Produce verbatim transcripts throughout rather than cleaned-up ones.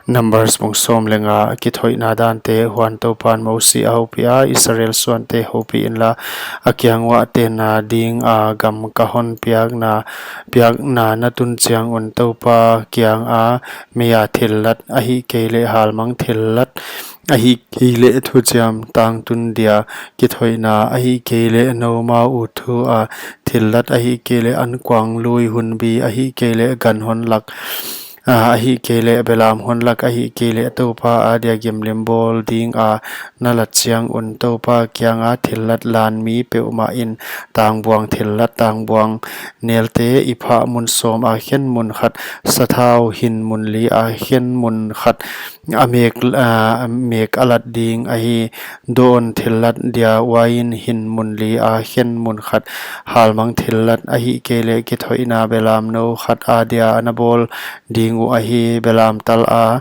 Numbers bung sawm leh nga. Kithoihna dante. Huan Toupan Mosi a houpiha, Israel suante houpih inla, a kiang uah, tenna dinga gam ka hon piakna, piakna na tun chiang un Toupa kianga meia thillat, ahihkeileh halmang thillat, ahihkeileh thuchiam tangtun dia kithoihna, ahihkeileh noumau utthu a thillat, ahihkeileh ankuang lui hunbi, ahihkeileh gan hon lak, a, ahihkeileh belam hon lak, ahihkeileh Toupa adia gimlim bawl dinga na lat chiang un Toupa kianga thillat lan mi peuhmah in tangbuang thillat, tangbuang nelte i phah mun sawm a khen mun khat, sathau hin mun li a khen mun khat, a mek, a, mek a lat ding ahi. Dawn thillat dia uain hin mun li a khen mun khat, halmang thillat, ahihkeileh kithoihna belamnou khat adia na bawl ding uh ahi. Belam tal a,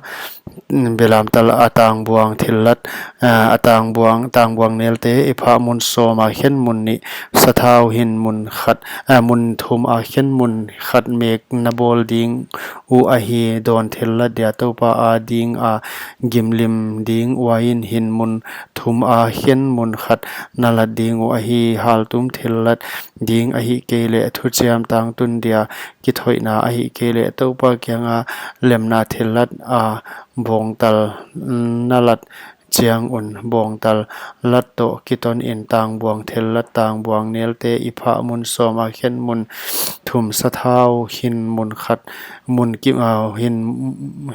belam tal a tangbuang thillat, a, a tangbuang, tangbuang nelte i phah mun sawm a khen mun nih, sathau hin mun khat, a, mun thum a khen mun khat mek na bawl ding uh ahi. Dawn thillat dia Toupa adinga gimlim ding uain hin mun thum a khen mun khat na lat ding uh ahi. Haltum thillat ding, ahihkeileh thuchiam tangtun dia kithoihna, ahihkeileh Toupa kianga lemna thillat a bawngtal na lat chiang un bawngtal lat toh kiton in tangbuang thillat, tangbuang nelte i phah mun sawm a khen mun thum, sathau hin mun khat, mun kim, a, hin,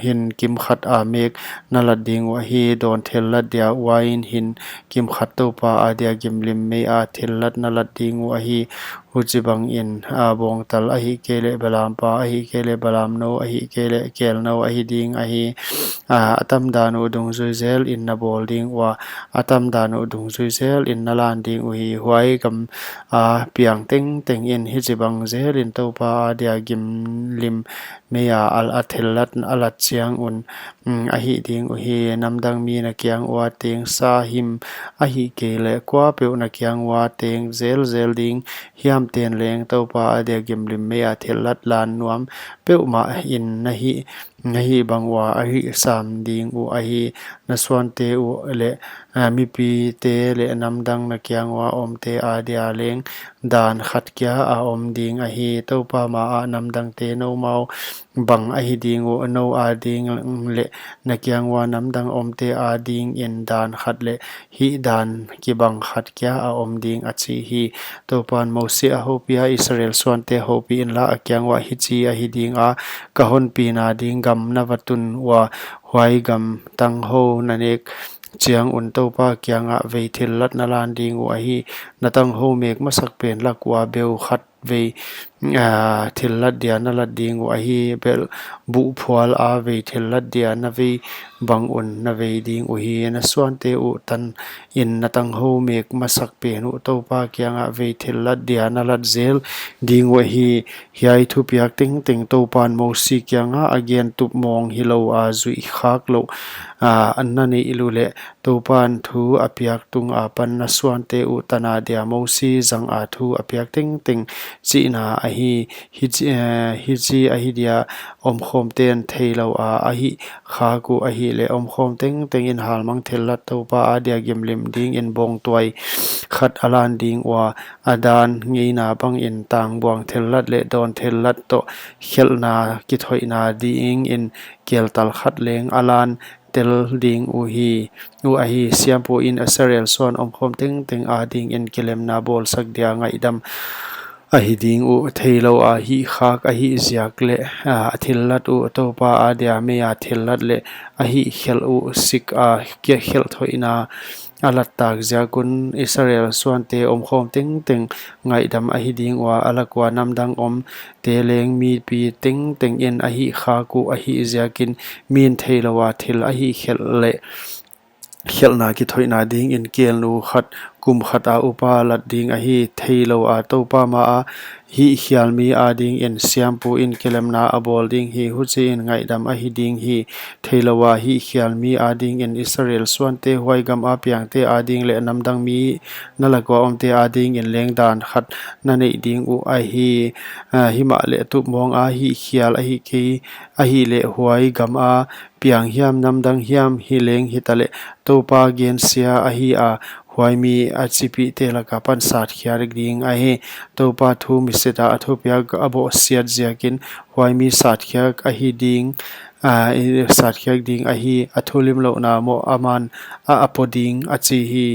hin kim khat a mek na lat ding uh ahi. Dawn thillat dia uain hin kim khat Toupa adia gimlim meia thillat na lat ding uh ahi. Huchibangin, a, bawngtal ahihkeileh belampa, ahihkeileh belamnou, ahihkeileh kelnou ahi ding ahi. A, a tamdan uh dungzui zel in na bawl ding ua, a tamdan uh dungzui zel in na lan ding uhi. Huai gam a piang tengteng in hichibang zel in Toupa adia gimlim meia a thillat a lat chiang un, mm, ahih ding uhi. Namdang mi na kiang ua teng, sa him ahihkeileh kuapeuh na kiang ua teng, zelzel ding hiam ten leng Toupa adia gimlim meia thillat lan nuam peuhmah in na hih, na hih bang ua a hih sam ding uh ahi. Na suante uh leh, a, mipite leh namdang na kiang ua omte adia leng dan khat kia a om ding ahi. Toupa ma a namdangte noumau bang ahi ding uh, nou ading leh na kiang ua namdang omte adingin dan khat leh hih dan kibang khat kia a om ding, a chi hi. Toupan Mosi a houpiha, Israel suante houpih inla, a kiang uah, hichi ahi dinga ka honpina ding gam na va tun ua, huai gam tanghou na nek chiang un Toupa kianga vei thillat na lan ding uh ahi. Na tanghou mek masak pen lak ua beu khat vei, a, thillat dia na lat ding uh ahi. Bel buhphual a vei thillat dia na vei bang un na vei ding uhi. Na suante uh tan in na tanghou mek masak pen uh Toupa kianga vei thillat dia na lat zel ding uh ahi. Hiai thupiak tengteng Toupan Mosi kianga a gen tup mawng hilou a zuih khak louh, a, na neih uleh Toupan thu a piak tung apan na suante uh tan adia Mosi zanga thu a piak tengteng chihna ahi. Hichi, eh, hichi ahi dia omkhawmten theilou a a hih khak uh ahihleh omkhawm tengteng in halmang thillat Toupa adia gimlim dingin bawngtuai khat a lan ding ua, a dan ngeina bangin tangbuang thillat leh dawn thillat toh khelhna kithoihna dingin keltal khat leng a lan tel ding uhi, uh ahi. Siampu in Israel suan omkhawm tengteng adingin kilemna bawlsak dia ngaihdam ahi ding uh. Theilou a hih khak a hih ziak leh, a, a thillat uh Toupa adia meia thillat leh a hih khelh uh sik a kia khelh thoihna a lat tak ziak un Israel suante omkhawm tengteng ngaihdam ahi ding ua, a lak ua namdang omte leng mipi tengteng in a hih khak uh a hih ziakin min theilou a thil a hih khelh leh khelhna kithoihna dingin kelnu khat kum khat a upa lat ding ahi. Theilou a Toupa ma a hihkhial mi adingin siampu in kilemna a bawl ding hi. Huchiin ngaihdam ahi ding hi. Theilou a hihkhial mi adingin Israel suante, huai gam a piangte ading leh namdang mi na lak ua omte adingin leng dan khat na neih ding uh ahi. Himahleh tupmawng a hihkhial ahi kei, ahihleh huai gam a piang hiam namdang hiam hileng hitaleh Toupa gensia ahi a, huai mi a chipihte lak apan satkhiak ding ahi. Toupa thu misit a a thupiak a bawhsiat ziakin huai mi satkhiak ahi ding, satkhiak ding ahi. A thulimlouhna moh aman a a pua ding a chi hi,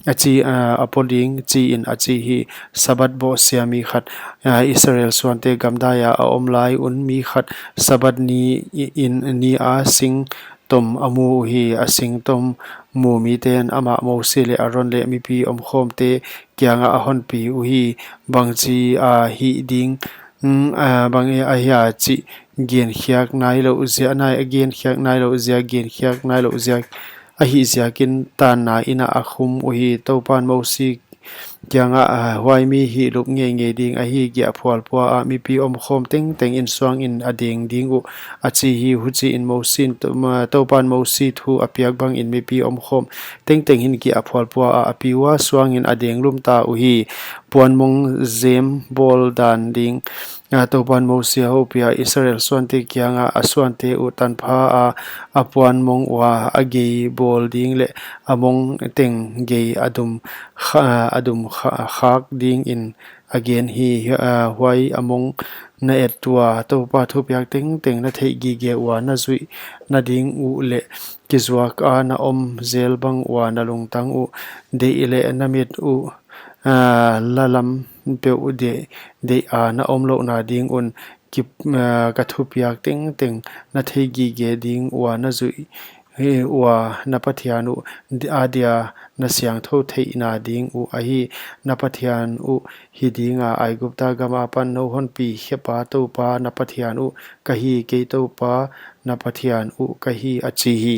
a chi, a pua ding chiin a chi hi. Sabbath bawhsia mi khat, Israel suante gamdai a a om lai un mi khat Sabbath ni in, ni a sing tom a mu uhi. A sing tom mu miten amah Mosi leh Aron leh mipi omkhawmte kiangah a honpi uhi. Bangchi a hih ding, bang ahia chih genkhiak nailouh ziak, nai, genkhiak nailouh ziak, genkhiak nailouh ziak ahih ziakin tanna in ah a khum uhi. Toupan Mosi kiangah, huai mi hihlup ngeingei ding ahi. Giahphual pua a mipi omkhawm tengteng in suangin a deng ding uh a chi hi. Huchiin Mosi in, Toupan Mosi thu a piak bangin mipi omkhawm tengteng in giahphual pua a a pi ua suangin a deng lumta uhi. Puanmong jem bawl dan ding. Toupan Mosi a houpiha Israel suante kiangah, a suante uh tanpha a a puanmong ua a gei bawl ding leh a mong teng gei a dum kha-, a dum kha-, khak dingin a gen hi. Huai a mong na et ua Toupa thupiak tengteng na theihgige ua na zuihna ding uh leh kizuak a na om zel bang ua na lungtang uh deih leh na mit uh la lam peuh deih, deih a na omlouhna ding un, ki, ka thupiak tengteng na theihgige ding ua na zuih ua na Pathian uh adia na siangthou theihna ding uh ahi. Na Pathian uh hi dinga Aigupta gam apan nou honpi khepa Toupa na Pathian uh ka hi. Kei Toupa na Pathian uh ka hi, a chi hi.